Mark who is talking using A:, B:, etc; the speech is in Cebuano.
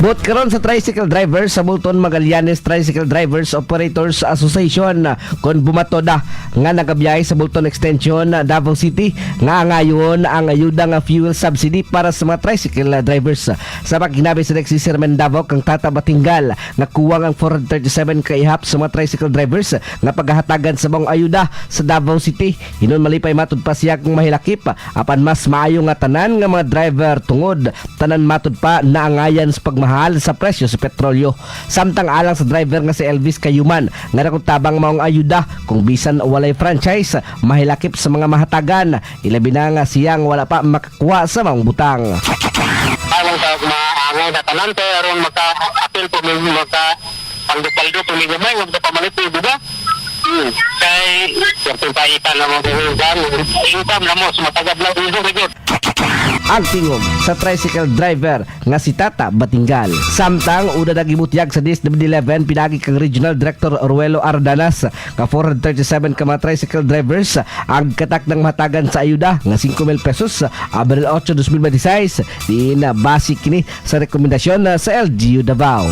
A: Buot karon sa tricycle drivers sa Bolton Magallanes Tricycle Drivers Operators Association kon bumatoda nga nagabiyahe sa Bolton Extension, Davao City, nga ngayon ang ayuda nga fuel subsidy para sa mga tricycle drivers. Sa pagkinabi sa next Chairman Davao kang Tata Batingal nga kuwang ang 437 ka ihap sa mga tricycle drivers nga paghahatagan sa maong ayuda sa Davao City. Hinon malipay matud pa siya kung mahilakip, apan mas maayo nga tanan nga mga driver tungod tanan matud pa naangayan sa pagmahal sa presyo sa petrolyo. Samtang alang sa driver nga si Elvis Kayuman nga nakong tabang maong ayuda kung bisan walay franchise, mahilakip sa mga mahatagan, ilabi na nga siyang wala pa makakuha sa maong butang.
B: Alang sa maangay na tanan kay aron maka-apil po mi, maka paldo-paldo po mi gamay, wag na pamalit di ba? Kay siyempre paitan na mo income na mo sa matagad lang iso gyud.
A: Ang tingog sa tricycle driver nga si Tata Batingal. Samtang una nagibutyag sa DSWD 11 pinagi kang Regional Director Ruelo Ardanas nga 437 ka mga tricycle drivers ang katak ng matagan sa ayuda nga 5,000 pesos Abril 8, 2026 diin na base kini sa rekomendasyon sa LGU Davao.